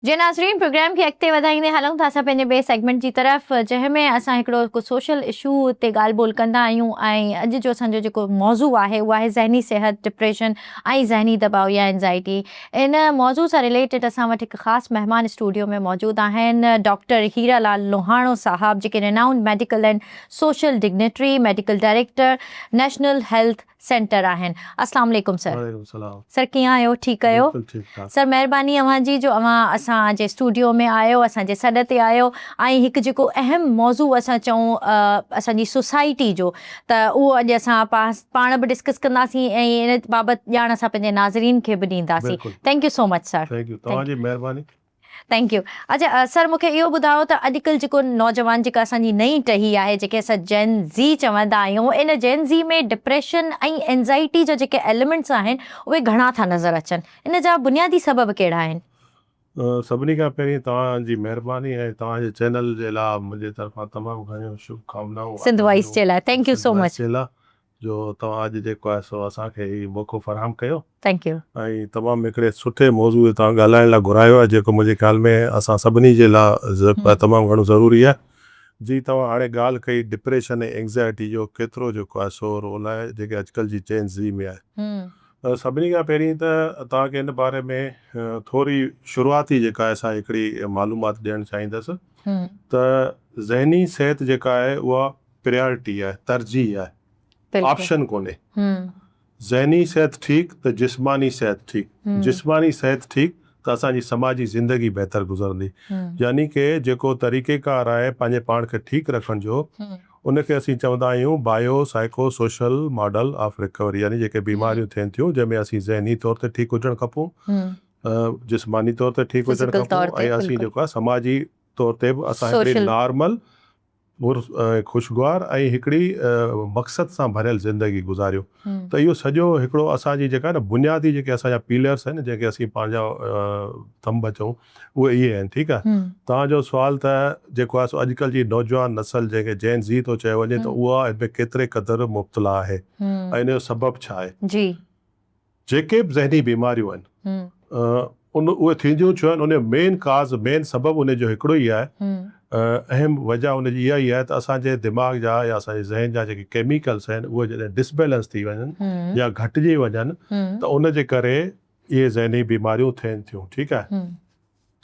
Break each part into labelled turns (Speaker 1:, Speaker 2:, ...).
Speaker 1: جي ناظرين پروگرام کي اڳتي وڌائيندي هلون ٿا اسان پنهنجي ٻئي سيگمينٽ جي طرف جنهن ۾ اسان هڪڙو ڪو سوشل اشو تي ڳالهه ٻولهه ڪندا آهيون ۽ اڄ جو اسان جو جيڪو موضوع آهي اهو آهي ذهني صحت ڊپريشن ۽ ذهني دٻاء يا انزائٽي ان موضوع سان رليٽيڊ اسان وٽ هڪ خاص مهمان اسٽوڊيو ۾ موجود آهن ڊاڪٽر هيرا لال لوهاڻو صاحب جيڪي renowned medical and social dignitary medical director national health centre آهن. اسلام عليڪم سر.
Speaker 2: وعليڪم السلام.
Speaker 1: سر ڪيئن آهيو ٺيڪ آهيو.
Speaker 2: بلڪل ٺيڪ ٺاڪ.
Speaker 1: سر مهرباني اوهان جي جو اوهان اسان جي اسٽوڊيو ۾ آيو اسان جي سڏ تي آيو ۽ هڪ جيڪو اهم موضوع اسان چئون اسان جي سوسائٽي جو ته اهو اڄ اسان پاڻ به ڊسڪس ڪنداسين ۽ ان بابت ڄاڻ اسان پنهنجي ناظرين کي به ڏينداسين thank you so much sir.
Speaker 2: Thank you توهان جي مهرباني.
Speaker 1: Thank you اڇا سر مونکي اهو ٻڌايو ته اڄڪلهه جيڪو نوجوان جيڪا اسان جي نئين ٽهي آهي جيڪي اسان جين زي چوندا آهيون ان جين زي ۾ ڊپريشن ۽ اينزائٽي جا جيڪي ايليمينٽس آهن اهي گهڻا ٿا نظر اچن ان جا بنيادي سبب ڪهڙا آهن؟
Speaker 2: سڀني کان پهرين توهان جي مهرباني ۽ توهان جي چينل جي لاء منهنجي طرفان تمام گهڻيون شڀ ڪامنائون
Speaker 1: سنڌ وائس جي لاء thank you
Speaker 2: Sindh
Speaker 1: so
Speaker 2: voice
Speaker 1: much
Speaker 2: جي لاء جو توهان اڄ جيڪو آهي سو اسان کي هي موقعو فراهم ڪيو.
Speaker 1: Thank you.
Speaker 2: ۽ تمام هڪڙي سٺي موضوع تي توهان ڳالهائڻ لاء گهرايو آهي جيڪو منهنجي خيال ۾ اسان سڀني جي لاء تمام گهڻو ضروري آهي. جي توهان هاڻي ڳالهه ڪئي ڊپريشن ۽ اينگزائٽي جو ڪيترو جيڪو آهي سو رول آهي جيڪي اڄڪلهه جي جين زي ۾ آهي. سڀني کان پهرين ته توهان کي ان باري ۾ ٿوري شروعاتي جيڪا آهي سا هڪڙي معلومات ڏيڻ چاهيندس ته ذهني صحت جيڪا آهي اها پريارٽي آهي، ترجيح آهي، آپشن ڪونهي. ذهني صحت ٺيڪ ته جسماني صحت ٺيڪ، جسماني صحت ٺيڪ ته اسان جي سماجي زندگي بهتر گذرندي. يعني ڪي جيڪو طريقيڪار آهي پنهنجي پاڻ کي ٺيڪ رکڻ جو ان کي اسين چوندا آهيون bio psycho social model of recovery يعني جيڪي بيماريون ٿين ٿيون جنهن ۾ اسين ذهني طور تي ٺيڪ هجڻ کپون، جسماني طور تي ٺيڪ هجڻ کپون ۽ اسين جيڪو آهي سماجي طور تي به اسان هڪڙي نارمل پر خوشگوار ۽ هڪڙي مقصد سان ڀريل زندگي گذاريو ته اهو سڄو هڪڙو اسان جي جيڪا نه بنيادي جيڪي اسان جا پيلرس آهن جنهن کي اسين پنهنجا ٿنڀ چئون اهي اهي آهن ٺيڪ آهي توهان جو سوال ته جيڪو آهي سو اڄڪلهه جي نوجوان نسل جنهن کي جين زي ٿو چيو وڃي ته اها ان ۾ ڪيتري قدر مبتلا آهي ۽ ان جو سبب ڇا آهي
Speaker 1: جي
Speaker 2: جيڪي به ذهني بيماريون آهن ان اهي ٿينديون ڇو آهن ان جو مين ڪاز مين سبب ان جو هڪڙو ئي آهي اهم وجه ان جي اها ئي آهي ته اسان جي دماغ جا يا اسان جي ذهن جا جيڪي ڪيميڪلس آهن اهي جڏهن ڊسبيلنس ٿي وڃن يا گهٽجي وڃن ته ان جي ڪري اهي ذهني بيماريون ٿين ٿيون ٺيڪ آهي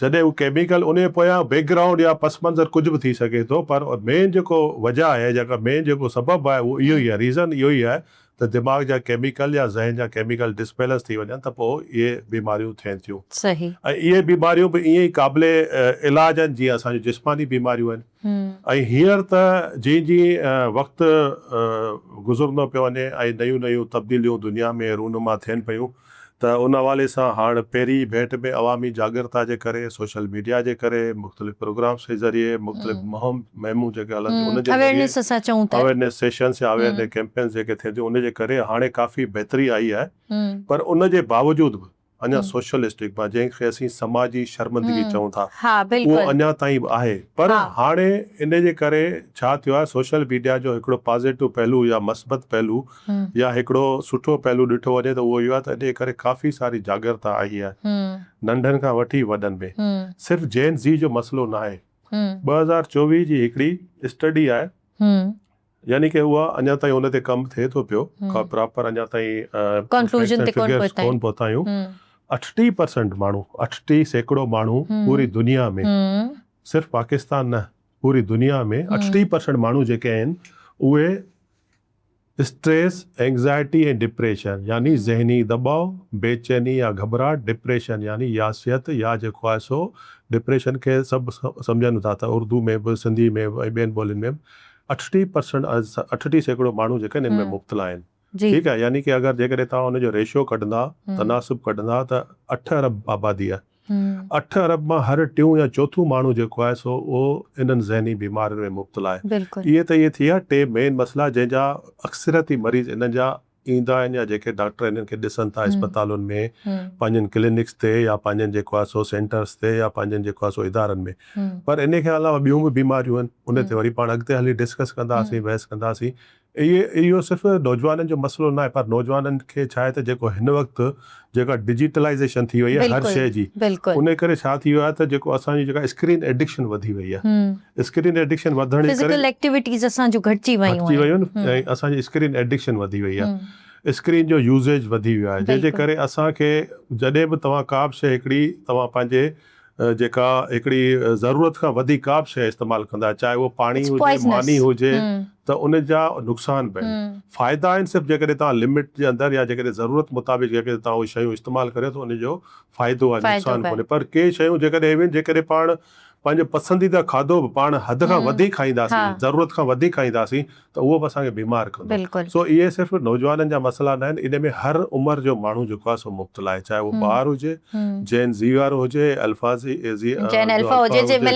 Speaker 2: جڏهن هو ڪيميڪل ان جي پويان بيڪ گرائونڊ يا پس منظر ڪجهه به ٿي سگهي ٿو پر مين جيڪو وجه آهي جيڪا مين جيڪو سبب آهي اهو اهو ئي آهي ريزن اهو ئي آهي ته دماغ جا ڪيميڪل يا ذهن جا ڪيميڪل ڊسبيلنس ٿي وڃن ته پوء اهي بيماريون ٿين ٿيون
Speaker 1: صحيح.
Speaker 2: ۽ اهي بيماريون به ائين ئي قابل علاج آهن جيئن اسان جون جسماني بيماريون آهن ۽ هينئر ته جيئن جيئن وقت گذرندو پيو وڃي ۽ نيون نيون تبديليون دنيا ۾ رونما ٿين پيون ته ان حوالي سان هاڻ پهرين جي ڀيٽ ۾ عوامي جاڳرتا جي ڪري، سوشل ميڊيا جي ڪري، مختلف پروگرامز جي ذريعي، مختلف مهم مهمون جيڪي هلن ٿيون ان جي ذريعي اويرنيس سيشنز يا اويرنيس ڪيمپينز جيڪي ٿين ٿيون ان جي ڪري هاڻي ڪافي بهتري آئي آهي پر ان جي باوجود به اڃا سوشل اسٽگما جنهن کي اسين سماجي شرمندگي چئون ٿا اهو اڃا تائين به آهي پر هاڻي ان جي ڪري ڇا ٿيو آهي سوشل ميڊيا جو هڪڙو پازيٽو پهلو يا مثبت پهلو يا هڪڙو سٺو پهلو ڏٺو وڃي ته اهو اهو آهي ته انهيء ڪري ڪافي ساري جاڳرتا آئي آهي ننڍن کان وٺي وڏن ۾ صرف جين زي جو مسئلو ناهي 2024 جي هڪڙي اسٽڊي آهي يعني ڪي اها اڃا تائين ان تي ڪم ٿئي ٿو پيو ڪا پراپر اڃا تائين
Speaker 1: ڪنڪلوزن تي ڪون پهتا
Speaker 2: ڪون پهتا آهيون 38% ماڻهو 38% ماڻهو پوري دنيا ۾ صرف پاڪستان نه پوري دنيا ۾ 38% ماڻهو جيڪي آهن اهي اسٽريس، اينگزائٽي ۽ ڊپريشن يعني ذهني دٻاء، بيچيني يا گهٻراهٽ، ڊپريشن يعني ياسيت يا جيڪو آهي سو ڊپريشن کي سڀ سمجهن ٿا ته اردو ۾ به سنڌي ۾ به ۽ ٻين ٻولين ۾ به 38 پرسنٽ 38% ماڻهو جيڪي آهن ان ۾ مبتلا آهن ٺيڪ آهي يعني ڪي اگر جيڪڏهن توهان ان جو ريشو ڪڍندا تناسب ڪڍندا ته اٺ ارب آبادي آهي اٺ ارب مان هر ٽيون يا چوٿون ماڻهو جيڪو آهي سو اهو انهن ذهني بيمارين ۾ مبتلا آهي. اهي ته اهي ٿي ويا ٽي مين مسئلا جنهن جا اڪثريتي مريض انهن جا ايندا آهن يا جيڪي ڊاڪٽر انهن کي ڏسن ٿا اسپتالن ۾ پنهنجن ڪلينڪس تي يا پنهنجن جيڪو آهي سو سينٽرس تي يا پنهنجن جيڪو آهي سو ادارن ۾ پر انهي کان علاوه ٻيون به بيماريون آهن ان تي وري پاڻ اڳتي هلي ڊسڪس ڪنداسين بحث ڪنداسين. اهي اهو صرف نوجوانن جو مسئلو ناهي پر نوجوانن کي ڇا آهي ته جيڪو هن وقت جيڪا ڊجيٽلائيزيشن ٿي وئي آهي هر شيء جي ان ڪري ڇا ٿي ويو آهي ته جيڪو اسان جي جيڪا اسڪرين ايڊڪشن وڌي وئي آهي اسڪرين ايڊڪشن وڌڻ جي ڪري
Speaker 1: فزيڪل ايڪٽيوٽيز اسان جون گهٽجي ويون
Speaker 2: گهٽجي ويون آهن ۽ اسان جي اسڪرين ايڊڪشن وڌي وئي آهي اسڪرين جو يوزيج وڌي ويو آهي جنهن جي ڪري اسان کي جڏهن به توهان ڪا به شيء هڪڙي توهان پنهنجي جيڪا هڪڙي ضرورت کان وڌيڪ ڪا به شيء استعمال ڪندا چاهي اهو پاڻي هجي ماني هجي ته ان جا نقصان به آهن فائدا آهن صرف جيڪڏهن توهان لمٽ جي اندر يا جيڪڏهن ضرورت مطابق جيڪڏهن توهان اهي شيون استعمال ڪريو ته ان جو فائدو آهي نقصان ڪونهي پر ڪي شيون جيڪڏهن اهڙيون آهن جيڪڏهن پاڻ پنهنجو پسنديده کاڌو به پاڻ حد کان وڌيڪ کائينداسين ضرورت کان وڌيڪ کائينداسين ته اهو به اسان کي بيمار ڪندو. سو اهي صرف نوجوانن جا مسئلا ناهن ان ۾ هر عمر جو ماڻهو جيڪو آهي سو مبتلا آهي چاهي اهو ٻار هجي، جين زي وارو هجي، الفا زي،
Speaker 1: جين الفا هجي، جين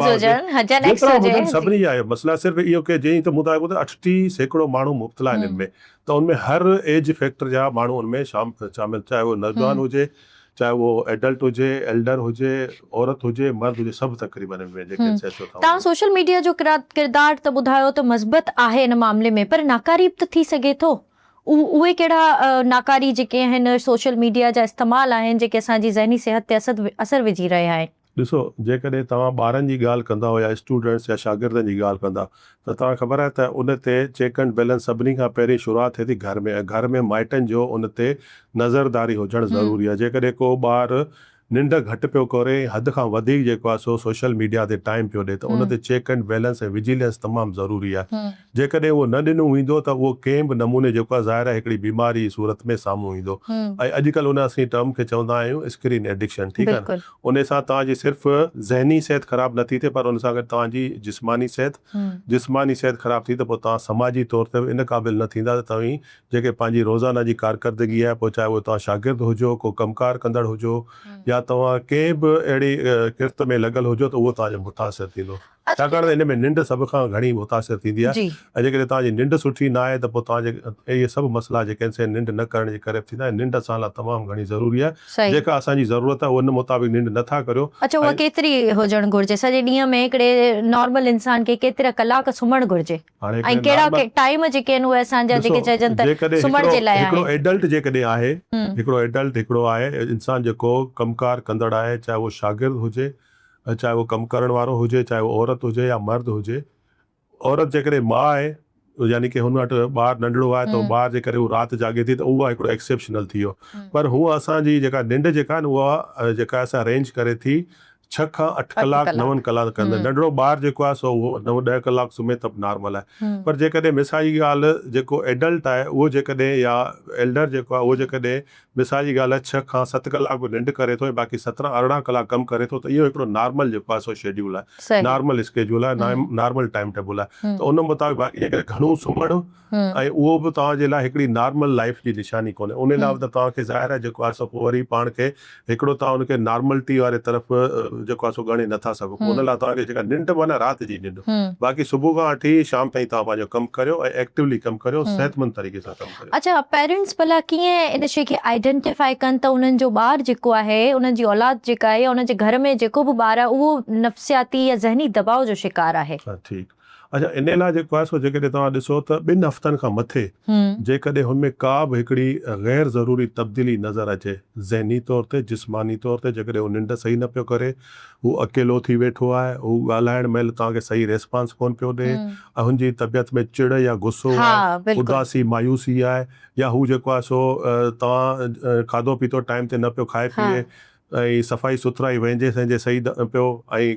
Speaker 1: هجن،
Speaker 2: جيترا به هجن سڀني جا اهي مسئلا صرف اهو ڪي جئين ته مون توهان کي ٻڌايو 38% ماڻهو مبتلا آهن ان ۾ ته ان ۾ هر ايج فيڪٽر جا ماڻهو ان ۾ شامل چاهي اهو نوجوان هجي چاهي اهو ايڊلٽ هجي، ايلڊر هجي، عورت هجي، مرد هجي سڀ تقريبن ان ۾ جيڪي سيچو ٿا
Speaker 1: توهان سوشل ميڊيا جو ڪردار ته ٻڌايو ته مثبت آهي ان معاملي ۾ پر ناڪاري به ته ٿي سگهي ٿو اهي ڪهڙا ناڪاري جيڪي آهن سوشل ميڊيا جا استعمال آهن جيڪي اسان جي ذهني صحت تي اثر وجهي رهيا آهن.
Speaker 2: ڏسو جيڪڏهن توهان ٻارن جي ڳالهه ڪندا يا اسٽوڊنٽس يا شاگردن جي ڳالهه ڪندا ته توهان کي خبر آهي ته ان تي چيڪ اينڊ بيلنس سڀني کان پهرين شروعات ٿئي ٿي گهر ۾ ۽ گهر ۾ مائٽن جو ان تي نظرداري هجڻ ضروري آهي جيڪڏهن ڪو ٻار ننڊ گهٽ پيو ڪري ۽ حد کان وڌيڪ جيڪو آهي سو سوشل ميڊيا تي ٽائيم پيو ڏي ته ان تي چيڪ اينڊ بيلنس ۽ وجيلنس تمام ضروري آهي جيڪڏهن اهو نه ڏنو ويندو ته اهو ڪنهن به نموني جيڪو آهي ظاهر آهي هڪڙي بيماري جي صورت ۾ سامهون ايندو ۽ اڄڪلهه ان اسين ٽرم کي چوندا آهيون اسڪرين ايڊڪشن ٺيڪ آهي نه ان سان توهان جي صرف ذهني صحت خراب نٿي ٿئي پر ان سان گڏ توهان جي جسماني صحت جسماني صحت خراب ٿي ته پوء توهان سماجي طور تي به ان قابل نه ٿيندا ته توهين جيڪي پنهنجي روزانه جي ڪارڪردگي آهي پوء چاهي اهو توهان شاگرد هجو ڪو ڪم ڪار ڪندڙ هجو يا توهان ڪنهن به اهڙي ڪرت ۾ لڳل هجو ته اهو توهان جو متاثر ٿيندو. ڇاڪاڻ ته ان ۾ ننڊ سڀ کان گهڻي متاثر ٿيندي آهي ۽ جيڪڏهن توهان جي ننڊ سٺي نه آهي ته پوء توهان جي اهي سڀ مسئلا جيڪي آهن سي ننڊ نه ڪرڻ جي ڪري به ٿيندا آهن. ننڊ اسان لاء تمام گهڻي ضروري آهي. جيڪا اسان جي ضرورت آهي ان مطابق ننڊ نه ٿا ڪريو.
Speaker 1: اڇا اها ڪيتري هجڻ گهرجي؟ سڄي ڏينهن ۾ هڪڙي نارمل انسان کي ڪيترا ڪلاڪ سمهڻ گهرجي؟ ۽ ڪهڙا ٽائيم جيڪي آهن اهي اسان جا جيڪي چئجن ته سمهڻ جي لاء آهن.
Speaker 2: هڪڙو ايڊلٽ جيڪڏهن آهي هڪڙو ايڊلٽ هڪڙو آهي انسان جيڪو ڪم ڪار ڪندڙ آهي چاهي اهو شاگرد هجي چاهي اهو ڪم ڪرڻ وارو هجي، چاهي اهو عورت هجي يا مرد هجي. عورت جيڪڏهن ماء آهي يعني ڪي هن وٽ ٻار ننڍڙو آهي ته ٻار جي ڪري هو رات جاڳي ٿي ته اهو هڪڙو ايڪسيپشنل ٿي ويو پر هونء اسان جي جيڪا ننڊ جيڪا آهي نه اها جيڪا اسان رينج ڪري ٿي ڇهه کان اٺ ڪلاڪ نون ڪلاڪ اندر ننڍڙو ٻار جيڪو آهي سو اهو نو ڏهه ڪلاڪ سمهي ته به نارمل آهي پر جيڪڏهن مثال جي ڳالهه جيڪو ايڊلٽ آهي اهو جيڪڏهن يا ايلڊر جيڪو آهي اهو جيڪڏهن مثال جي ڳالهه آهي ڇهه کان ست ڪلاڪ به ننڊ ڪري ٿو ۽ باقي سترهن 18 ڪلاڪ ڪم ڪري ٿو ته اهو هڪڙو نارمل جيڪو آهي سو شيڊيول آهي نارمل اسڪيجول آهي نارمل ٽائيم ٽيبل آهي ته ان مطابق باقي جيڪڏهن گهڻو سمهڻ ۽ اهو به توهان جي لاء هڪڙي نارمل لائيف جي نشاني ڪونهي ان لاء به ته توهان کي ظاهر آهي جيڪو آهي سو پوء وري پاڻ کي هڪڙو توهان ان کي نارملٽي واري طرف جيڪو آهي سو ڳڻي نٿا سگهو پوء ان لاء توهان کي جيڪا ننڊ معنيٰ رات جي ننڊ باقي صبح کان وٺي شام تائين توهان پنهنجو ڪم ڪريو ۽ ايڪٽولي ڪم ڪريو صحتمند طريقي سان ڪم ڪريو.
Speaker 1: اڇا پيرنٽس ڀلا ڪيئن ان شي کي آئيڊنٽيفائي ڪن ته انهن جو ٻار جيڪو آهي انهن جي اولاد جيڪا آهي يا انهن جي گهر ۾ جيڪو به ٻار آهي اهو نفسياتي يا ذهني دٻاء جو شڪار آهي.
Speaker 2: ها ٺيڪ اڇا انهي لاء جيڪو آهي سو جيڪڏهن توهان ڏسو ته ٻن هفتن کان مٿي جيڪڏهن هن ۾ ڪا به هڪڙي غير ضروري تبديلي نظر اچي ذهني طور تي جسماني طور تي جيڪڏهن هو ننڊ صحيح نه پيو ڪري هو اڪيلو ٿي ويٺو آهي، هو ڳالهائڻ مهل توهان کي صحيح ريسپانس ڪونه پيو ڏئي ۽ هن جي طبيعت ۾ چڙ يا غصو آهي، اداسي، مايوسي آهي يا هو جيڪو آهي سو توهان کاڌو پيتو ٽائيم تي نه پيو کائي پيئي ۽ صفائي سٿرائي وهنجي سهنجي صحيح نه پيو ۽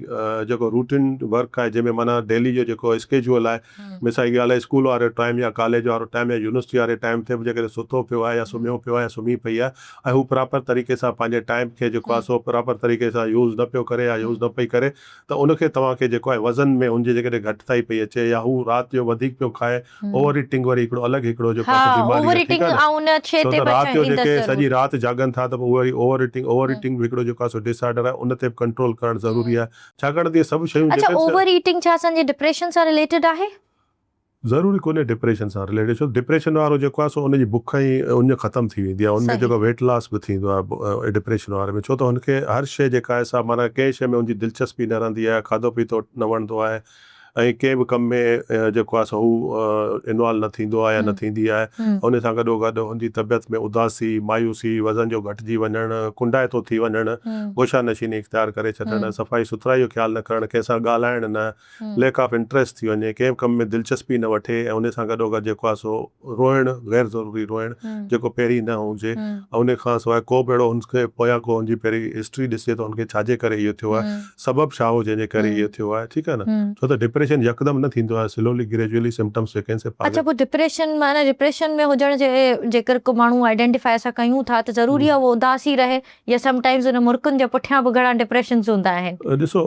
Speaker 2: جيڪو روٽين ورڪ آهي جنهن ۾ معنيٰ ڊيلي جو جيڪو اسڪيجوئل آهي مثال جي ڳالهه آهي اسڪول وارو ٽائيم يا ڪاليج وارو ٽائيم يا يونيورسٽي واري ٽائيم تي به جيڪڏهن ستو پيو آهي يا سمهيو پيو آهي يا سمهي پئي آهي ۽ هو پراپر طريقي سان پنهنجي ٽائيم کي جيڪو آهي سو پراپر طريقي سان يوز نه پيو ڪري يا يوز نه پئي ڪري ته ان کي توهان کي جيڪو آهي وزن ۾ ان جي جيڪڏهن گهٽتائي پئي اچي يا هو رات جو وڌيڪ پيو کائي اوور ايٽنگ وري هڪڙو الڳ هڪڙو جيڪو آهي سو بيماري آهي ٺيڪ آهي نه ڇو ته رات جو جيڪي سڄي رات جاڳن ٿا ته پوء وري اوور ايٽنگ اوور ايٽنگ به هڪڙو جيڪو آهي سو ڊس آرڊر آهي ان تي به ڪنٽرول ڪرڻ ضروري آهي ڇاڪاڻ ته اهي سڀ شيون
Speaker 1: اڇا اوور ايٽنگ ڇا اسان جي ڊپريشن سان رليٽيڊ آهي؟
Speaker 2: ضروري ڪونهي ڊپريشن سان رليٽيڊ ڇو ڊپريشن وارو جيڪو آهي سو ان جي بک ۽ اڃ ختم ٿي ويندي آهي ان ۾ جيڪو ويٽ لاس به ٿيندو آهي ڊپريشن واري ۾ ڇو ته هن کي هر شيء جيڪا آهي سا معنيٰ ڪنهن شيء ۾ ان جي دلچسپي نه رهندي آهي کاڌو پيتو نه وڻندو آهي ۽ ڪنهن به ڪم ۾ جيڪو آهي سو هو انوالو نه ٿيندو آهي يا نه ٿيندي آهي. ان سان گڏو گڏ هن جي طبيعت ۾ اداسي، مايوسي، وزن جو گهٽجي وڃڻ، ڪنڊائتو ٿي وڃڻ، گوشه نشيني اختيار ڪري ڇڏڻ، صفائي سٿرائي جو خيال نه ڪرڻ، ڪنهن سان ڳالهائڻ نه، ليڪ آف انٽريسٽ ٿي وڃي، ڪنهن به ڪم ۾ دلچسپي نه وٺي ۽ ان سان گڏو گڏ جيڪو آهي سو روئڻ، غير ضروري روئڻ جيڪو پهرين نه هجي ۽ ان کان سواء ڪو به اهڙو هن کي پويان ڪو هن جي پهرين هسٽري ڏسجي ته هن کي ڇا جي ڪري اهو ٿيو آهي، سبب ڇا هو جنهن جي ڪري اهو ٿيو آهي، ٺيڪ آهي نه، ڇو ته ڊپريشن يڪدم نه ٿيندو آهي، سلولي گريجوئلي سمپٽمس جيڪي آهن سي
Speaker 1: اڇا پوء ڊپريشن معنيٰ ڊپريشن ۾ هجڻ جي جيڪر ڪو ماڻهو آئيڊينٽيفائي اسان ڪيون ٿا ته ضروري آهي اهو اداس ئي رهي يا سم ٽائمز ان مرڪن جي پٺيان به گهڻا ڊپريشنز هوندا آهن.
Speaker 2: ڏسو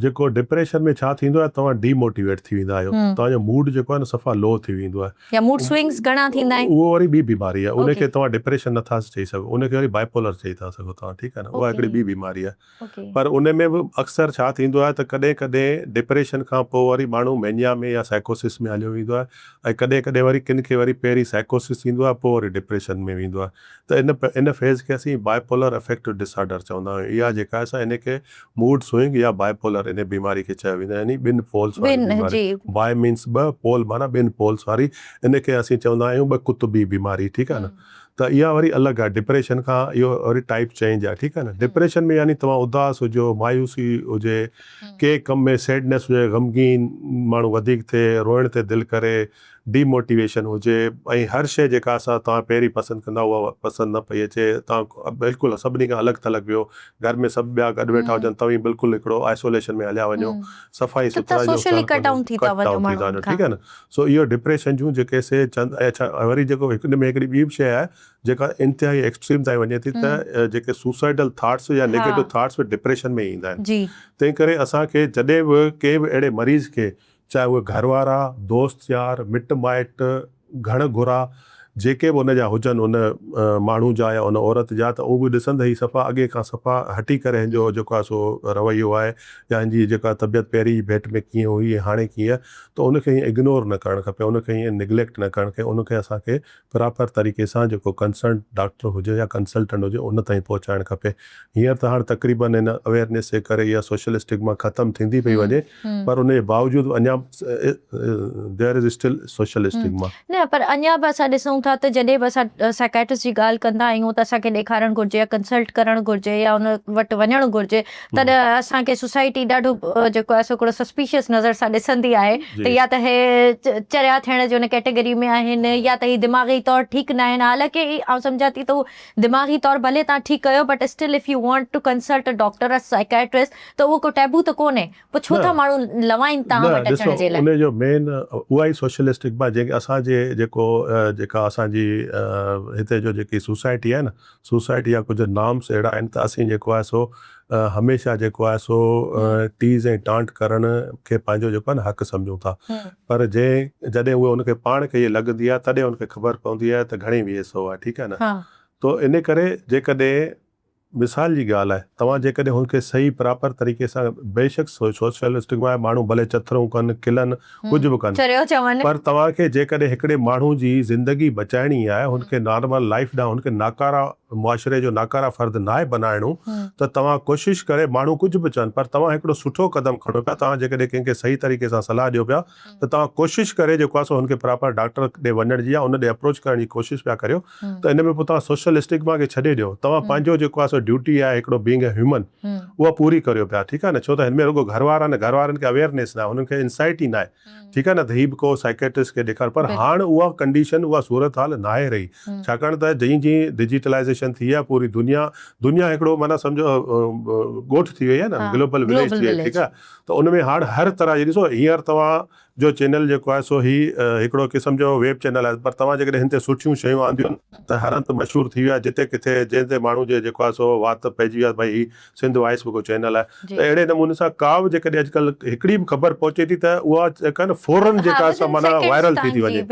Speaker 2: جيڪو ڊپريشن ۾ ڇا ٿيندو آهي توهان ڊي موٽيويٽ ٿي ويندا آهيو توهان جو موڊ جيڪو آهي نه صفا لو ٿي ويندو آهي.
Speaker 1: يا موڊ سوئنگز گهڻا ٿيندا آهن.
Speaker 2: اهو وري ٻي بيماري آهي ان کي توهان ڊپريشن نه ٿا چئي سگهو ان کي وري بائيپولر چئي ٿا سگهو توهان ٺيڪ آهي نه اها هڪڙي ٻي بيماري آهي پر ان ۾ به اڪثر ڇا ٿيندو آهي ته ڪڏهن ڪڏهن ڊپريشن کان پوء وري ماڻهو مينيا ۾ يا سائيڪوسس ۾ هليو ويندو آهي ۽ ڪڏهن ڪڏهن وري ڪن کي وري پهرين سائيڪوسس ٿيندو آهي پوء وري ڊپريشن ۾ ويندو آهي ته ان ان فيز کي اسين بائيپولر افيڪٽو ڊس آرڊر چوندا آهيون. اها جيڪا آهي سا ان کي موڊ سوئنگ يا بائيپولر ان بيماري کي چيو ويندو آهي يعني ٻن پولز واري بيماري. بائي مينس ٻه پول معنيٰ ٻن پولز واري ان کي اسين چوندا آهيون ٻه قطبي بيماري ٺيڪ آهي نه ته اها وري الڳ آهي ڊپريشن کان اهو وري ٽائيپ چينج آهي ٺيڪ آهي نه ڊپريشن ۾ يعني توهان اداس هجو مايوسي هجي ڪنهن ڪم ۾ سيڊنيس هجي غمگين ماڻهو وڌيڪ ٿئي روئڻ تي دل ڪري ڊي موٽيويشن هجي ۽ هر شيء جيڪا اسان توهان پهرين پسند ڪندا اها پسند نه پئي اچي توهان بلڪل سڀني کان الڳ ٿلڳ ويو گهر ۾ سڀ ٻيا گڏ ويٺا هجن توهين بلڪل هڪڙو آئسوليشن ۾ هليا وڃو صفائي سٿرائي جو
Speaker 1: سوشلي ڪٽ آئوٽ ٿي ٿا وڃو ماڻهن
Speaker 2: کان ٺيڪ آهي نه سو اهو ڊپريشن جون جيڪي سي چند اڇا وري جيڪو هڪ ۾ هڪڙي ٻي به شيء آهي جيڪا انتهائي ايڪسٽريم تائين وڃي ٿي ته جيڪي سوسائيڊل ٿاٽس يا نيگيٽو ٿاٽس به ڊپريشن ۾ ايندا آهن تنهن ڪري اسان کي جڏهن به ڪنهن به اهڙي مريض کي چاهي اهي گهر وارا، دوست يار، مٽ مائٽ، گهڻ گهرا جيڪي به ان جا هجن ان ماڻهو جا يا ان عورت جا ته اهي به ڏسن ته هي صفا اڳي کان صفا هٽي ڪري هن جو جيڪو آهي سو رويو آهي يا هن جي جيڪا طبيعت پهرين جي ڀيٽ ۾ ڪيئن هئي ۽ هاڻي ڪيئن آهي ته ان کي ائين اگنور نه ڪرڻ کپي ان کي ائين نگليڪٽ نه ڪرڻ کپي ان کي اسان کي پراپر طريقي سان جيڪو ڪنسرنڊ ڊاڪٽر هجي يا ڪنسلٽنٽ هجي ان تائين پهچائڻ کپي. هينئر ته هاڻ تقريبن ان اويئرنيس جي ڪري اها سوشل اسٽگما ختم ٿيندي پئي وڃي پر ان جي باوجود به اڃا there is still social stigma.
Speaker 1: نه پر اڃا به اسان ڏسون ٿا ته جڏهن به اسان سائيڪائٽرسٽ جي ڳالهه ڪندا آهيون ته اسان کي ڏيکارڻ گهرجي يا ڪنسلٽ ڪرڻ گهرجي يا ان وٽ وڃڻ گهرجي تڏهن اسان کي سوسائٽي ڏاڍو جيڪو آهي سو هڪڙو سسپيشس نظر سان ڏسندي آهي ته يا ته هي چريا ٿيڻ جي ان ڪيٽيگري ۾ آهن يا ته هي دماغي طور ٺيڪ نه آهن حالانڪه آئون سمجهان ٿي ته هو دماغي طور ڀلي توهان ٺيڪ ڪيو but still if you want to consult a doctor a psychiatrist ته اهو ڪو ٽيبو ته ڪونهي پوء ڇو ٿا ماڻهو لوائين توهان وٽ اچڻ جي لاء.
Speaker 2: ان جو مين اها ئي سوشل اسٽگما جنهن کي اسان جي جيڪو جيڪا اسان جي هتي جو جيڪي سوسائٽي آهي نه سوسائٽي جا ڪجهه نارمس اهڙا آهن ته اسين جيڪو آهي سو هميشه جيڪو آهي سو ٽيز ۽ ٽانٽ ڪرڻ کي پنهنجو جيڪو آهي نه حق سمجهون ٿا پر جنهن جڏهن اهي ان کي پاڻ کي اهي لڳندي آهي تڏهن ان کي خبر پوندي آهي ته گهڻي ويهه سو آهي ٺيڪ آهي نه تو ان ڪري جيڪڏهن مثال جي ڳالهه آهي توهان جيڪڏهن هن کي صحيح پراپر طريقي سان بيشڪ سوشل اسٽگما آهي ماڻهو ڀلي چٿرون ڪن کلن ڪجهه به ڪن
Speaker 1: چريو چون.
Speaker 2: پر توهان کي جيڪڏهن هڪڙي ماڻهو جي زندگي بچائڻي آهي هن کي نارمل لائيف ڏانهن هن کي ناڪاره معاشري جو ناڪاره فرد ناهي بنائڻو ته توهان ڪوشش ڪري ماڻهو ڪجهه به چون پر توهان هڪڙو سٺو قدم کڻو پيا توهان جيڪڏهن ڪنهن کي صحيح طريقي سان صلاح ڏيو پيا ته توهان ڪوشش ڪري جيڪو آهي سو هن کي پراپر ڊاڪٽر ڏي وڃڻ جي يا ان ڏي اپروچ ڪرڻ جي ڪوشش پيا ڪريو ته ان ۾ پوء توهان سوشل اسٽگما کي ڇڏي ڏيو توهان پنهنجو جيڪو آهي سو ڊيوٽي آهي هڪڙو بينگ اي هيومن اها پوري ڪريو پيا ٺيڪ آهي نه ڇو ته هن ۾ رڳو گهر وارا نه گهر وارن کي اويئرنيس ناهي هنن کي انسائٽ ئي ناهي ٺيڪ آهي نه ته هي به ڪو سائيڪيٽرسٽ کي ڏيکار پر هاڻ اها ڪنڊيشن اها صورت حال ناهي رهي ڇاڪاڻ ته جئين جئين ڊجيٽلائيزيشن ٿي آهي پوري دنيا دنيا هڪڙو معنيٰ سمجهو ڳوٺ ٿي وئي آهي نه گلوبل وليج ٿي وئي ٺيڪ آهي ته ان ۾ هاڻ هر طرح جي ڏسو هينئر توهان جو چينل جيڪو آهي سو هي هڪڙو قسم جو ويب چينل آهي پر توهان جيڪڏهن هن تي سٺيون شيون آنديون ته هر هنڌ مشهور ٿي ويا جتي ڪٿي جنهن تي ماڻهو جي جيڪو آهي سو وات پئجي ويا ڀائي هي سنڌ وائس به ڪو چينل آهي ته اهڙي نموني سان ڪا به جيڪڏهن اڄڪلهه هڪڙي به خبر پهچي ٿي ته اها جيڪا نه فورن جيڪا سا معنيٰ وائرل ٿي ٿي وڃي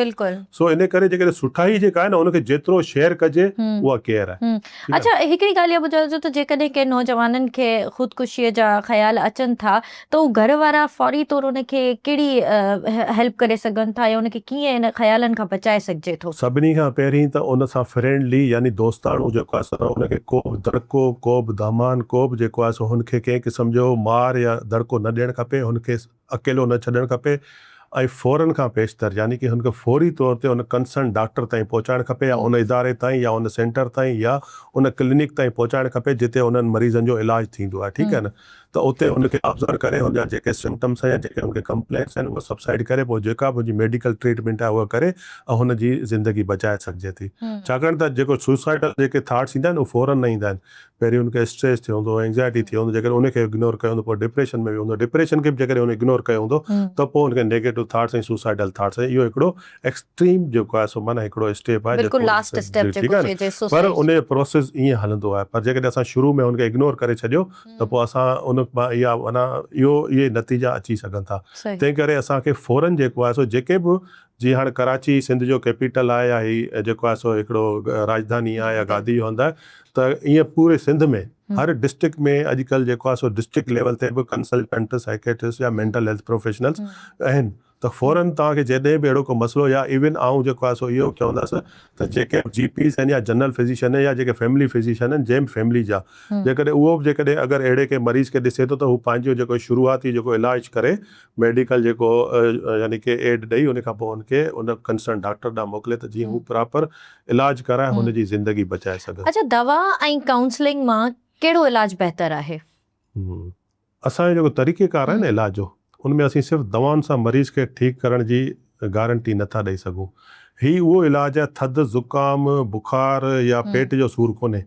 Speaker 2: سو ان ڪري جيڪڏهن سٺائي جيڪا آهي نه ان کي جيترو شيئر ڪجي اها ڪيئر آهي.
Speaker 1: اڇا هڪڙي ڳالهه اها ٻڌايو ته جيڪڏهن ڪنهن نوجوانن کي خودڪشيء جا خيال اچن ٿا ته هو گهر وارا فوري طور ان کي ڪهڙي هيلپ ڪري سگهن ٿا يا ان کي ڪيئن ان خيالن کان بچائي سگهجي ٿو؟
Speaker 2: سڀني کان پهرين ته ان سان فرينڊلي يعني دوستاڻو جيڪو آهي سو ان کي ڪو به دڙڪو، ڪو به دامان، ڪو به جيڪو آهي سو هن کي ڪنهن قسم جو مار يا دڙڪو نه ڏيڻ کپي، هن کي اڪيلو نه ڇڏڻ کپي ۽ فورن کان پيشتر يعني ڪي هن کي فوري طور تي ان ڪنسرن ڊاڪٽر تائين پهچائڻ کپي يا ان اداري تائين يا ان سينٽر تائين يا ان ڪلينڪ تائين پهچائڻ کپي جتي انهن مريضن جو علاج ٿيندو آهي ٺيڪ آهي نه ته اتي ان کي آبزرو ڪري ان جا جيڪي سمپٽمس آهن يا جيڪي ان کي ڪمپلينٽس آهن اهي سبسائيڊ ڪري پوء جيڪا به ان جي ميڊيڪل ٽريٽمينٽ آهي اها ڪري ۽ هن جي زندگي بچائي سگهجي ٿي ڇاڪاڻ ته جيڪو سوسائيڊل جيڪي ٿاٽس ايندا آهن اهي فورن نه ايندا آهن پهرين هن کي اسٽريس ٿيو هوندو، اينگزائٽي ٿي هوندي، جيڪڏهن ان کي اگنور ڪيو هوندو پوء ڊپريشن ۾ ويو هوندو، ڊپريشن کي به جيڪڏهن هن اگنور ڪيو هوندو ته پوء هن کي نيگيٽو ٿاٽس ۽ سوسائيڊل ٿاٽس ۽ اهو هڪڙو ايڪسٽريم جيڪو آهي سو معنيٰ هڪڙو اسٽيپ آهي
Speaker 1: بلڪل لاسٽ اسٽيپ
Speaker 2: جيڪو
Speaker 1: آهي
Speaker 2: نه پر ان جو پروسيس ائين هلندو آهي پر جيڪڏهن اسان شروع ۾ هن کي اگنور ڪري ڇڏيو ته پوء اسان ان مان اها معنيٰ اهو اهي نتيجا اچي سگهن ٿا تنهن ڪري اسان کي فورن جيڪو آهي سو جيڪي به جي هاڻ ڪراچي سنڌ جو ڪيپيٽل آهي يا هي جيڪو آهي سو هڪڙو راڄڌاني آهي يا گادي جو هنڌ آهي ته ائين پوري سنڌ ۾ هر ڊسٽرڪٽ ۾ اڄڪلهه جيڪو آهي سو ڊسٽرڪٽ ليول تي به ڪنسلٽنٽ سائيڪيٽرسٽ يا مينٽل هيلٿ پروفيشنلز آهن ته فورن توهان کي جڏهن به اهڙو ڪو مسئلو يا ايون آئون جيڪو آهي سو اهو چوندس ته جيڪي به جي پيز آهن يا جنرل فزيشن آهن يا جيڪي فيملي فزيشن آهن جنهن به فيملي جا جيڪڏهن اهو به جيڪڏهن اگر اهڙي ڪنهن مريض کي ڏسي ٿو ته هو پنهنجو جيڪو شروعاتي جيڪو علاج ڪري ميڊيڪل جيڪو يعني ڪي ايڊ ڏئي ان کان پوء ان کي ان ڪنسرن ڊاڪٽر ڏانهن موڪلي ته جيئن هو پراپر علاج ڪرائي هن جي زندگي بچائي سگهن.
Speaker 1: اڇا دوا ۽ ڪائونسلنگ مان ڪهڙو علاج بهتر آهي؟
Speaker 2: اسان جو جيڪو طريقي ڪار آهي نه علاج جو ان ۾ اسين صرف دوائن سان مريض کي ٺيڪ ڪرڻ جي گارنٽي نه ٿا ڏئي سگهون. هي اهو علاج آهي ٿڌ، زڪام، بخار يا پيٽ جو سور ڪونهي.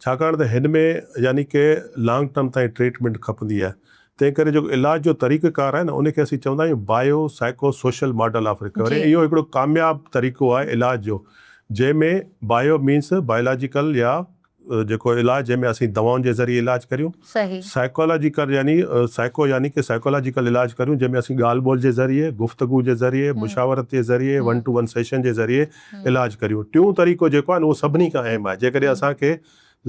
Speaker 2: ڇاڪاڻ ته هن ۾ يعني ڪي لانگ ٽرم تائين ٽريٽمينٽ کپندي آهي تنهن ڪري جيڪو علاج جو طريقه ڪار آهي نه ان کي اسين چوندا آهيون bio psycho social model of recovery اهو هڪڙو ڪامياب طريقو آهي علاج جو جنهن ۾ بايو مينس بايولاجيڪل يا جيڪو علاج جنهن ۾ اسين دوائن جي ذريعي علاج ڪريون سائيڪولاجيڪل يعني سائيڪو يعني ڪي سائيڪولاجيڪل علاج ڪريون جنهن ۾ اسين ڳالهه ٻولهه جي ذريعي گفتگو جي ذريعي مشاورت جي ذريعي ون ٽو ون سيشن جي ذريعي علاج ڪريون. ٽيون طريقو جيڪو آهي نه اهو سڀني کان اهم آهي. جيڪڏهن اسان کي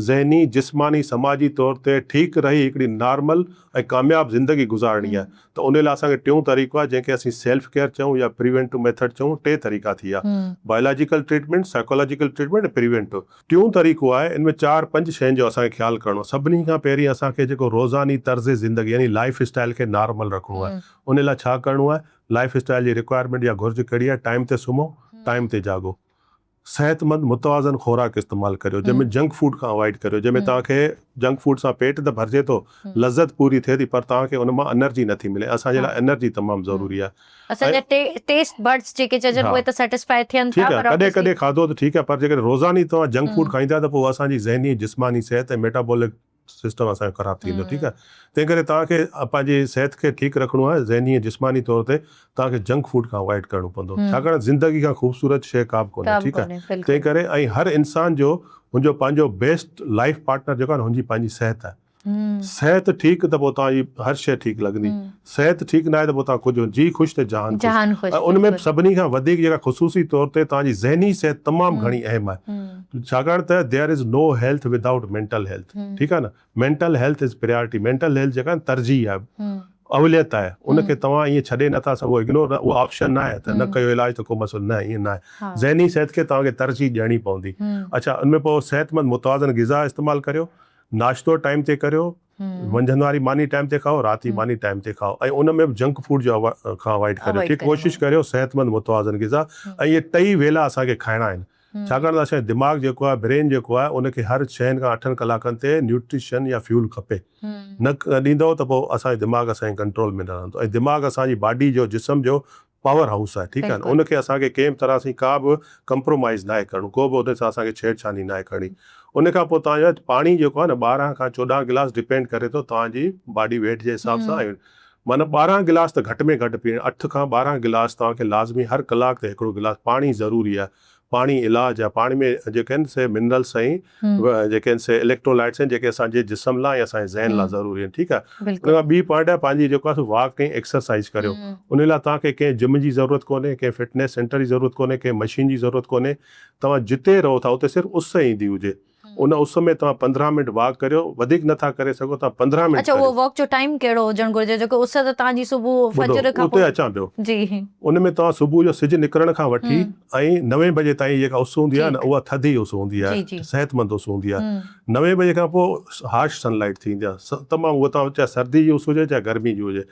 Speaker 2: ذهني، جسماني، سماجي طور تي ٺيڪ رهي هڪڙي نارمل ۽ ڪامياب زندگي گذارڻي آهي ته ان لاء اسان کي ٽيون طريقو آهي جنهن کي اسين سيلف ڪيئر چئون يا پريوينٽو ميٿڊ چئون. ٽي طريقا ٿي ويا، biological treatment, psychological treatment ۽ preventive. ٽيون طريقو آهي ان ۾ چار پنج شين جو اسان کي خيال ڪرڻو آهي. سڀني کان پهرين اسان کي جيڪو روزاني طرز زندگي يعني لائيف اسٽائيل کي نارمل رکڻو آهي. ان لاء ڇا ڪرڻو آهي؟ لائيف اسٽائيل جي رڪوائرمينٽ يا گهرج ڪهڙي آهي، ٽائيم تي سمهو، ٽائيم تي جاڳو، صحتمند متوازن خوراڪ استعمال ڪريو جنهن ۾ جنڪ فوڊ کان اوائڊ ڪريو جنهن ۾ توهان کي جنڪ فوڊ سان پيٽ ته ڀرجي ٿو لذت پوري ٿئي ٿي پر توهان کي ان مان انرجي نٿي ملي اسان جي لاء انرجي تمام ضروري آهي.
Speaker 1: اسان جا ٽيسٽ بڊس جيڪي چئجن اهي ته سيٽسفائي ٿين ٿا
Speaker 2: پر ڪڏهن ڪڏهن کاڌو ته ٺيڪ آهي پر جيڪڏهن روزاني توهان جنڪ فوڊ کائيندا ته پوء اسان جي ذهني جسماني صحت ۽ ميٽابولڪ سسٽم اسان جو خراب ٿي ويندو ٺيڪ آهي تنهن ڪري توهان کي پنهنجي صحت کي ٺيڪ رکڻو آهي ذهني ۽ جسماني طور تي توهان کي جنڪ فوڊ کان اوائڊ ڪرڻو پوندو ڇاڪاڻ زندگي کان خوبصورت شيء ڪا به ڪونهي ٺيڪ آهي تنهن ڪري ۽ هر انسان جو هن جو پنهنجو بيسٽ لائف پارٽنر جيڪو آهي هن جي پنهنجي صحت آهي صحت ٺيڪ ته پوء توهان جي هر شيء ٺيڪ لڳندي صحت ٺيڪ ناهي ته پوء توهان ڪجهه جي خوش ته جهان خوش ۽ ان ۾ به سڀني کان وڌيڪ جيڪا خصوصي طور تي توهان جي ذهني صحت تمام گهڻي اهم آهي ڇاڪاڻ ته there is no health without mental health ٺيڪ آهي نه mental health is priority mental health جيڪا ترجيح آهي اوليت آهي ان کي توهان ائين ڇڏي نٿا سگهو اگنور نه اهو آپشن نه آهي ته نه ڪيو علاج ته ڪو مسئلو نه ائين نه آهي ذهني صحت کي توهان کي ترجيح ڏيڻي پوندي اڇا ان ۾ پوء صحتمند متوازن غذا استعمال ڪريو ناشتو ٽائيم تي ڪريو، منجهند واري ماني ٽائيم تي کائو، رات جي ماني ٽائيم تي کائو ۽ ان ۾ به جنڪ فوڊ جو کان اوائڊ ڪريو ٺيڪ ڪوشش ڪريو صحتمند متوازن غذا ۽ اهي ٽئي ويلا اسان کي کائڻا آهن ڇاڪاڻ ته اسان جو دماغ جيڪو آهي برين جيڪو آهي ان کي هر ڇهن کان اٺن ڪلاڪن تي نيوٽريشن يا فيول کپي نه ڏيندو ته پوء اسان جو دماغ اسان جي ڪنٽرول ۾ نه رهندو ۽ دماغ اسان جي باڊي جو جسم جو پاور هائوس آهي ٺيڪ آهي نه ان کي اسان کي ڪنهن به طرح سين ڪا به ڪمپرومائيز ناهي ڪرڻو ڪو به ان سان اسان کي ڇيڙ ڇاڙي ناهي ڪرڻي ان کان پوء توهان جو پاڻي جيڪو آهي نه 12 کان 14 گلاس ڊپينڊ ڪري ٿو توهان جي باڊي ويٽ جي حساب سان ۽ معنيٰ 12 گلاس ته گهٽ ۾ گهٽ پيئڻ 8 کان 12 گلاس توهان کي لازمي هر ڪلاڪ تي هڪڙو گلاس پاڻي ضروري آهي پاڻي علاج آهي پاڻي ۾ جيڪي آهن سي منرلس ۽ جيڪي آهن سي اليڪٽرولائٽس آهن جيڪي اسان جي جسم لاء ۽ اسان جي ذهن لاء ضروري آهن ٺيڪ آهي ان کان ٻي پوائنٽ آهي پنهنجي جيڪو آهي سو واڪ ۽ ايڪسرسائز ڪريو ان لاء توهان کي ڪنهن جم جي ضرورت ڪونهي ڪنهن فٽنيس سينٽر جي ضرورت ڪونهي ڪنهن مشين جي ضرورت ڪونهي توهان جتي رهو ٿا اتي صرف اس ايندي هجي. ان اس ۾ توهان 15 منٽ واڪ ڪريو، وڌيڪ نه ٿا ڪري سگهو توهان 15 منٽ
Speaker 1: اڇا اهو
Speaker 2: ڪريو.
Speaker 1: واڪ جو ٽائيم ڪهڙو هجڻ گهرجي جيڪو اس ته توهان جي صبح
Speaker 2: ٻڌو
Speaker 1: فجر کان
Speaker 2: اتي
Speaker 1: پوء
Speaker 2: اچان پيو.
Speaker 1: جي.
Speaker 2: ان ۾ توهان صبح جو سج نڪرڻ کان وٺي ۽ نوين بجي تائين جيڪا اس هوندي آهي نه
Speaker 1: ٺيڪ
Speaker 2: اها ٿڌي اس هوندي
Speaker 1: جي
Speaker 2: آهي
Speaker 1: جي.
Speaker 2: صحتمند اس هوندي آهي. نوين بجي کان پوء هارش سن لائيٽ ٿيندي آهي تمام اها توهان چاهي سردي جي اس هجي چاهي گرمي جي هجي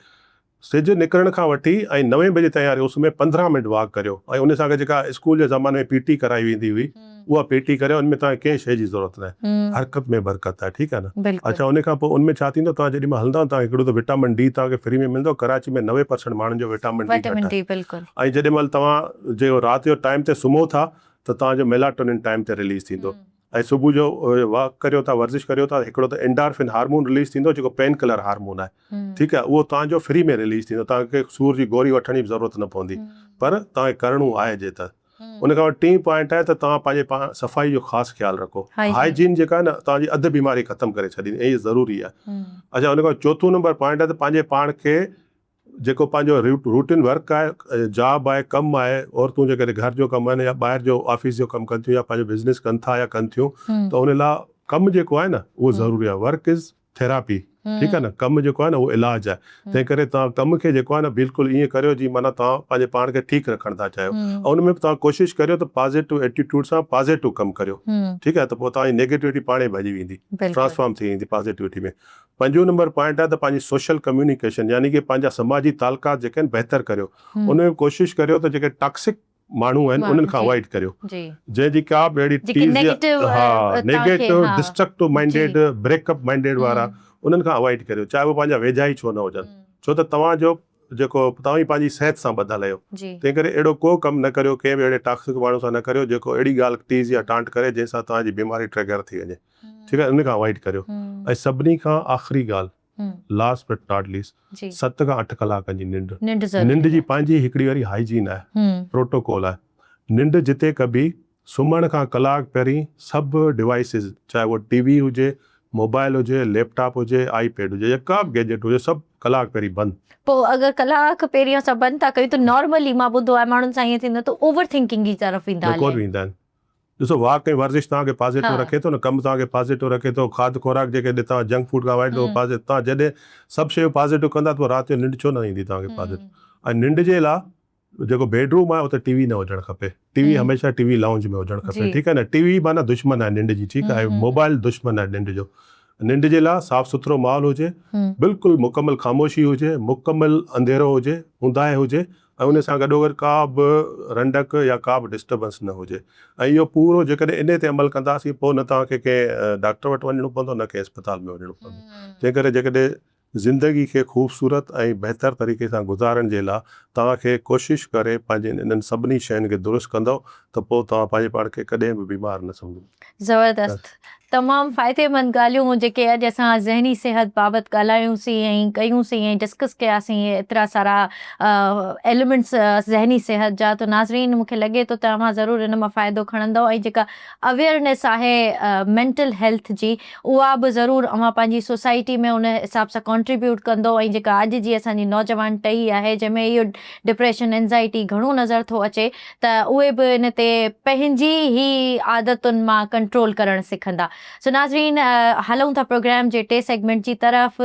Speaker 2: سج نڪرڻ کان وٺي ۽ نوين بجي تائين واري اس ۾ 15 منٽ واڪ ڪريو ۽ ان سان گڏ جيڪا اسڪول جي زماني ۾ پي ٽي ڪرائي ويندي هئي اها پي ٽي ڪريو ان ۾ توهان کي ڪنهن شيء جي ضرورت ناهي حرڪت ۾ برڪت آهي ٺيڪ آهي نه اڇا ان کان پوء ان ۾ ڇا ٿيندو توهان جيڏي مهل هلندا توهان کي هڪڙو ته وٽامن ڊي توهان کي فري ۾ ملندو ڪراچي ۾ 90 پرسنٽ ماڻهن جو وٽامن ڊي گهٽ آهي ۽ جيڏي مهل توهان جي رات جو ٽائيم تي سمهو ٿا ته توهان جو ميلاٽونن ٽائيم تي رليز ٿيندو ۽ صبح جو واڪ ڪريو ٿا ورزش ڪريو ٿا هڪڙو ته انڊارفن هارمون رليز ٿيندو جيڪو پين ڪلر هارمون آهي ٺيڪ آهي اهو توهان جو فري ۾ رليز ٿيندو توهان کي سور جي گوري وٺڻ جي به ضرورت نه پوندي پر توهان کي ڪرڻو آهي جي ته ان کان پوء ٽين پوائنٽ آهي ته توهان پنهنجي پاڻ صفائي جو خاص خيال رکو هائجين جيڪا آهي نه توهان جي اڌ بيماري ختم ڪري ڇڏيندي ۽ هي ضروري آهي اڇا ان کان چوٿون نمبر پوائنٽ آهي ته پنهنجي پاڻ کي جيڪو پنهنجو روٽين ورڪ آهي، جاب آهي، ڪم آهي، عورتون جيڪڏهن گهر جو ڪم آهن يا ٻاهر جو آفيس جو ڪم ڪن ٿيون يا پنهنجو بزنس ڪن ٿا يا ڪن ٿيون ته ان لاء ڪم جيڪو آهي نه اهو ضروري آهي ورڪ از ٿيراپي ٺيڪ آهي نه ڪم جيڪو آهي نه اهو علاج آهي تنهن ڪري توهان ڪم کي جيڪو آهي نه بلڪل ائين ڪريو جيئن معنيٰ توهان پنهنجي پاڻ کي ٺيڪ رکڻ ٿا چاهيو ۽ ان ۾ به توهان ڪوشش ڪريو ته پازيٽو ايٽيٽيوڊ سان پازيٽو ڪم ڪريو ٺيڪ آهي ته پوء توهان جي نيگيٽوٽي پاڻ ئي ڀڄي ويندي ٽرانسفارم ٿي ويندي پازيٽوٽي ۾ پنجون نمبر پوائنٽ آهي ته پنهنجي سوشل ڪميونيڪيشن يعني ڪي پنهنجا سماجي تعلقات جيڪي آهن بهتر ڪريو ان ۾ به ڪوشش ڪريو ته جيڪي ٽاڪسڪ ماڻهو آهن انهن کان اوائڊ ڪريو جنهن جي ڪا به اهڙي ٽيز ها negative destructive minded break up minded وارا انهن کان اوائڊ ڪريو چاهي اهي پنهنجا ويجها ئي ڇو نه هجن ڇو ته توهان جو جيڪو توهين پنهنجي صحت سان ٻڌل آهيو تنهن ڪري اهڙو ڪو ڪم نه ڪريو ڪنهن به اهڙي ٽاڪسڪ ماڻهو سان نه ڪريو جيڪو اهڙي ڳالهه ٽيز يا ٽانٽ ڪري جنهن سان توهان جي بيماري ٽريگر ٿي وڃي ٺيڪ آهي ان کان اوائڊ ڪريو ۽ سڀني کان آخري ڳالهه لاسٽ بٽ not least 7 کان 8 ڪلاڪن جي ننڊ ننڊ جي پنهنجي هڪڙي وري هائيجين آهي پروٽوڪول آهي ننڊ جتي ڪبي سمهڻ کان ڪلاڪ پهرين سڀ ڊوائيسز چاهي اهو ٽي وي هجي موبائل هجي ليپ ٽاپ هجي آئي پيڊ هجي يا ڪا به گيجيٽ هجي سڀ ڪلاڪ پهرين بند.
Speaker 1: پوء اگر ڪلاڪ پهرين اسان بند ٿا ڪيون ته نارملي مان ٻڌو آهي ماڻهن سان ائين ٿيندو آهي ته اوور ٿنڪنگ جي طرف ويندا
Speaker 2: هلي. ويندا آهن ڏسو واڪ ۽ ورزش توهان کي پازيٽو رکي ٿو نه ڪم توهان کي پازيٽو رکي ٿو کاڌ خوراڪ جيڪي ڏي توهان جنڪ فوڊ کان اوائڊ ڪرو پازيٽو توهان جڏهن سڀ شيون پازيٽو ڪندا ته پوء رات جو ننڊ ڇو نه ايندي توهان کي پازيٽو ۽ ننڊ جي لاء جيڪو بيڊ روم آهي اتي ٽي وي نه هجڻ کپي ٽي وي هميشه ٽي وي لائونج ۾ هجڻ کپي ٺيڪ آهي نه ٽي وي معنيٰ دشمن آهي ننڊ جي ٺيڪ آهي موبائل دشمن آهي ننڊ جو ننڊ جي لاء صاف سٿرو ماحول هجي بلڪل مڪمل خاموشي هجي مڪمل انڌيرو هجي اونداهي هجي ۽ ان سان گڏوگڏ ڪا به رنڊڪ يا ڪا به ڊسٽربنس نه هجي ۽ اهو پورو جيڪڏهن انهي تي عمل ڪنداسين پوء نه توهان کي ڪنهن ڊاڪٽر وٽ وڃڻو پوندو نه ڪنهن اسپتال ۾ وڃڻو پوندو تنهن ڪري جيڪڏهن زندگي کي خوبصورت ۽ بهتر طريقي سان گذارڻ جي لاء توهان کي ڪوشش ڪري پنهنجين انهن سڀني شين کي درست ڪندؤ ته پوء توهان پنهنجي پاڻ کي ڪڏهن به بيمار نه سمجهندؤ.
Speaker 1: زبردست تمام فائديمند ڳالهيون جيڪي اڄ اسان ذهني صحت بابت ڳالهايون سين ۽ ڪيون سين ۽ ڊسڪس ڪيا سين ايترا سارا ايليمينٽس ذهني صحت جا ته ناظرين مون کي لڳي ٿو ته اوهان ضرور ان مان فائدو کڻندؤ ۽ جيڪا اويئرنيس آهي مينٽل هيلٿ جي اها به ضرور اوهان پنهنجي سوسائٽي ۾ ان حساب سان ڪنٽريبيوٽ ڪندؤ ۽ جيڪا اڄ جي اسان جي نوجوان ٽهي آهي جنهن ۾ اهو ڊپريشن انزائٽي گهڻو نظر ٿو اچي ته اهي به ان تي پنهنجي ئي عادتن مان ڪنٽرول ڪرڻ سکندا. سو ناظرين هلون ٿا پروگرام جي ٽي سيگمينٽ جي طرف.